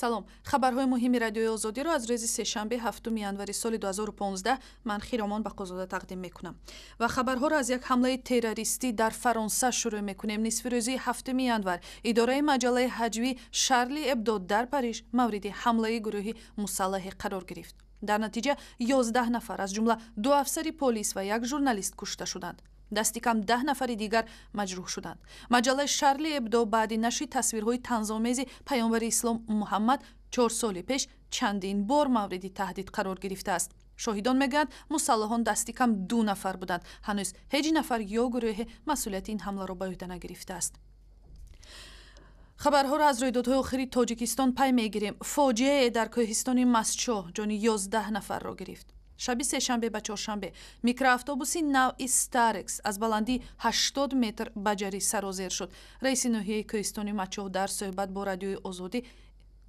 Салом. Хабарҳои муҳими Радиои Озодиро аз рӯзи сешанбе, 7 январи соли 2015 ман, Хиромон Бақозода, тақдим мекунам. Ва хабарҳоро аз як ҳамлаи террористӣ дар Фаронса шурӯъ мекунем. Нисфи рӯзи 7 январ идораи маҷаллаи ҳаҷвӣ «Шарли Эбдо» дар Париж мавриди ҳамлаи гурӯҳи мусаллаҳе қарор гирифт. Дар натиҷа 11 нафар, аз ҷумла ду афсари полис ва як журналист, кушта шуданд. Дасти кам 10 нафари дигар маҷрӯҳ шуданд. Маҷаллаи «Шарли Эбдо» баъди нашри тасвирҳои танзомези паёмбари ислом Муҳаммад 4 соли пеш чандин бор мавриди таҳдид қарор гирифтааст. Шоҳидон мегӯянд, мусаллаҳон дасти кам ду нафар буданд. Ҳанӯз ҳеҷ нафар ё гурӯҳе масъулияти ин ҳамларо ба ӯҳда нагирифтааст. Хабарҳоро аз рӯйдодҳои охири Тоҷикистон пай мегирем. Фоҷиае дар кӯҳистони Мастчоҳ ҷони 11 нафарро гирифт. Шаби сешанбе ба чоршанбе микроавтобуси навъи «Старекс» аз баландии 80 метр ба ҷарӣ сарозер шуд. Раиси ноҳияи кӯҳистони Мастчоҳ дар суҳбат бо Радиои Озодӣ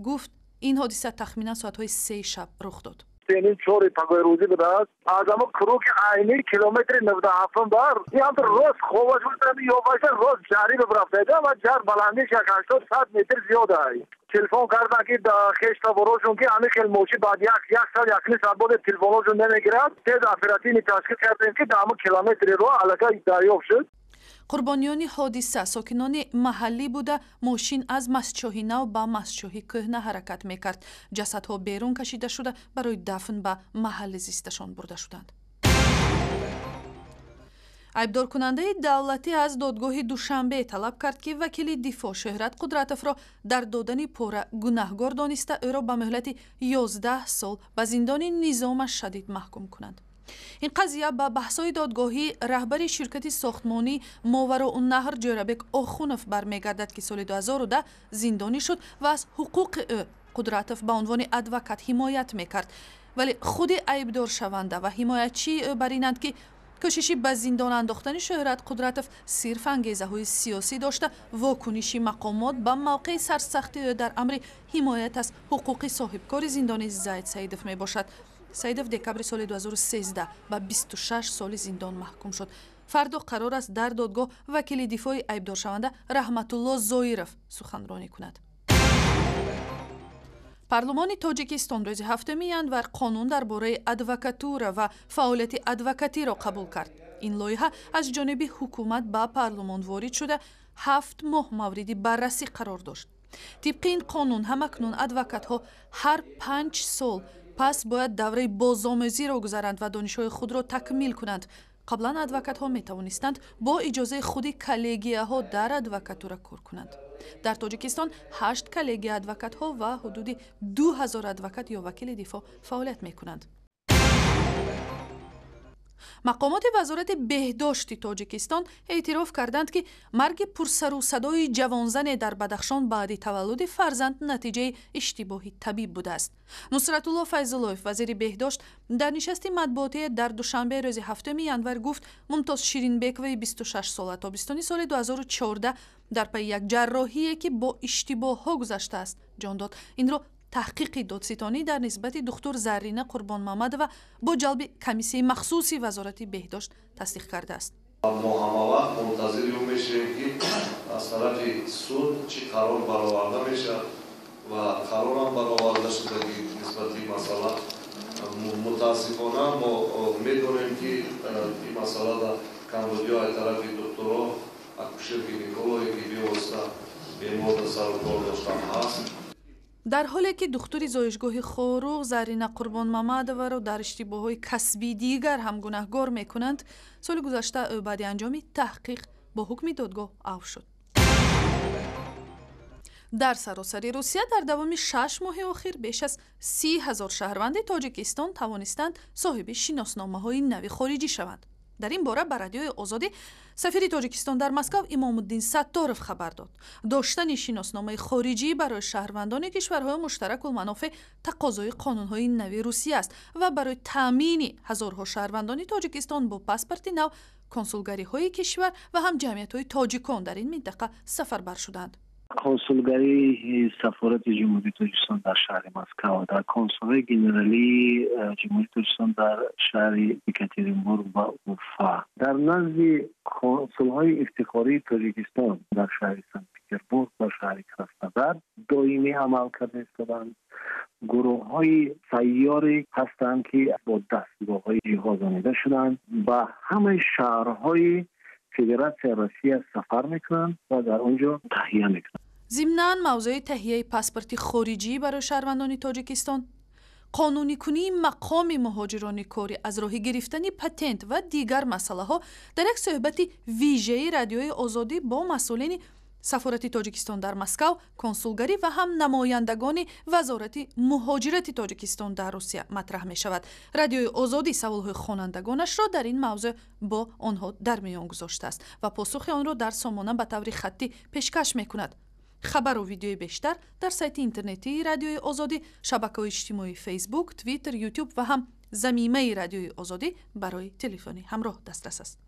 гуфт, ин ҳодиса тахминан соатҳои 3 шаб рух дод. Сеним чори пагои рӯзӣ будааст. Аз ҳамо круги Айни, километри 97-ум бар ям рост ховаш ёваша рост ҷари бибрафтаида ва ҷар баландиш як 80-100 метр зиёд ай. Телефон кардан, ки хештаворошон, ки ҳамин хел мошин баъд як саат, якним саат боде телефоношон намегирад. Тез оперативный ташкил кардем, ки дар ҳамон километри роҳ аллакай дарёфт шуд. Қурбониёни ҳодиса сокинони маҳаллӣ буда, мошин аз Мастчоҳи Нав ба Мастчоҳи Кӯҳна ҳаракат мекард. Ҷасадҳо берун кашида шуда, барои дафн ба маҳалли зисташон бурда шуданд. Айбдоркунандаи давлатӣ аз додгоҳи Душанбе талаб кард, ки вакили дифоъ Шӯҳрат Қудратовро дар додани пора гунаҳгор дониста, ӯро ба муҳлати 11 сол ба зиндони низомаш шадид маҳкум кунанд. Ин қазия ба баҳсҳои додгоҳии раҳбари ширкати сохтмонии Мовароуннаҳр Ҷӯрабек Охунов бармегардад, ки соли 2010 зиндонӣ шуд ва аз ҳуқуқи ӯ Қудратов ба унвони адвокат ҳимоят мекард. Вале худи айбдоршаванда ва ҳимоятчии ӯ бар инанд, ки кӯшиши ба зиндон андохтани Шӯҳрат Қудратов сирф ангезаҳои сиёсӣ дошта, вокуниши мақомот ба мавқеи сарсахти ӯ дар амри ҳимоят аз ҳуқуқи соҳибкори зиндонӣ Зайд Саидов мебошад. Саидов декабри соли 2013 ба 26 соли зиндон маҳкум шуд. Фардо қарор аст дар додгоҳ вакили дифои айбдоршаванда Раҳматулло Зоиров суханронӣ кунад. Парлумони Тоҷикистон рӯзи 7 январ қонун дар бораи адвокатура ва фаъолияти адвокатиро қабул кард. Ин лоиҳа аз ҷониби ҳукумат ба парлумон ворид шуда, 7 моҳ мавриди баррасӣ қарор дошт. Тибқи ин қонун, ҳамакнун адвокатҳо ҳар 5 сол пас бояд давраи бозомӯзиро гузаранд ва донишҳои худро такмил кунанд. Қаблан адвокатҳо метавонистанд бо иҷозаи худи коллегияҳо дар адвокатура кор кунанд. Дар Тоҷикистон ҳашт коллегия адвокатҳо ва ҳудуди 2000 адвокат ё вакили дифоъ фаъолият мекунанд. Мақомоти Вазорати беҳдошти Тоҷикистон эътироф карданд, ки марги пурсарусадои ҷавонзане дар Бадахшон баъди таваллуди фарзанд натиҷаи иштибоҳи табиб будааст. Нусратулло Файзуллоев, вазири беҳдошт, дар нишасти матбуотие дар Душанбе рӯзи 7 январ гуфт, Мумтоз Ширинбековаи 26 сола тобистони соли 2014 дар пайи як ҷарроҳие, ки бо иштибоҳҳо гузаштааст, ҷон дод. Инро таҳқиқи додситонӣ дар нисбати духтур Заррина Қурбонмамадова бо ҷалби комиссияи махсуси Вазорати беҳдошт тасдиқ кардааст. Мо ҳамавақт мунтазири он мешавем, ки аз тарафи суд чӣ қарор бароварда мешавад, ва қарорам бароварда шудаги нисбати ин масъала. Мутаассифона, мо медонем, ки ин масъалада камбудиҳо аз тарафи духтуро, акушер гинекологе, ки бевосита беморда сару кор доштан, ҳаст. Дар ҳоле ки духтури зоишгоҳи Хоруғ Зарина Қурбонмамадоваро дар иштибоҳҳои касбии дигар ҳам гунаҳгор мекунанд, соли гузашта ӯ баъди анҷоми таҳқиқ бо ҳукми додгоҳ афв шуд. Дар саросари Русия дар давоми 6 моҳи охир беш аз 30 000 шаҳрванди Тоҷикистон тавонистанд соҳиби шиносномаҳои нави хориҷӣ шаванд. Дар ин бора ба Радиои Озодӣ сафири Тоҷикистон дар Москав Имомуддин Сатторов хабар дод. Доштани шиносномаи хориҷӣ барои шаҳрвандони кишварҳои муштаракулманофеъ тақозои қонунҳои нави Русия аст ва барои таъмини ҳазорҳо шаҳрвандони Тоҷикистон бо паспорти нав консулгариҳои кишвар ва ҳам ҷамъиятҳои тоҷикон дар ин минтақа сафарбар шуданд. Консулгарии сафорати Ҷумҳурии Тоҷикистон дар шаҳри Москав, дар консулгари генералии Ҷумҳурии Тоҷикистон дар шаҳри Екатеринбург ва Уфа, дар назди консулҳои ифтихории Тоҷикистон дар шаҳри Санкт Петербург ва шаҳри Краснодар. Доимӣ амал карда истоданд. Гурӯҳҳои сайёре ҳастанд, ки бо дастгоҳҳои ҷиҳозонида шуданд, ба ҳамаи шаҳрҳои Федератсияи Россия сафар мекунанд ва дар он ҷо таҳия мекунанд. Зимнан, мавзӯи таҳияи паспорти хориҷӣ барои шаҳрвандони Тоҷикистон, қонуникунии мақоми муҳоҷирони корӣ аз роҳи гирифтани патент ва дигар масъалаҳо дар як суҳбати вижаи Радиои Озодӣ бо масъулини Сафорати Тоҷикистон дар Москав, консулгарӣ ва ҳам намояндагони Вазорати муҳоҷирати Тоҷикистон дар Русия матраҳ мешавад. Радиои Озодӣ саволҳои хонандагонашро дар ин мавзӯъ бо онҳо дар миён гузоштааст ва посухи онро дар сомона ба таври хаттӣ пешкаш мекунад. Хабару видеои бештар дар сайти интернетии Радиои Озодӣ, шабакаҳои иҷтимоии Фейсбук, Твиттер, Ютуб ва ҳам замимаи Радиои Озодӣ барои телефони ҳамроҳ дастрас аст.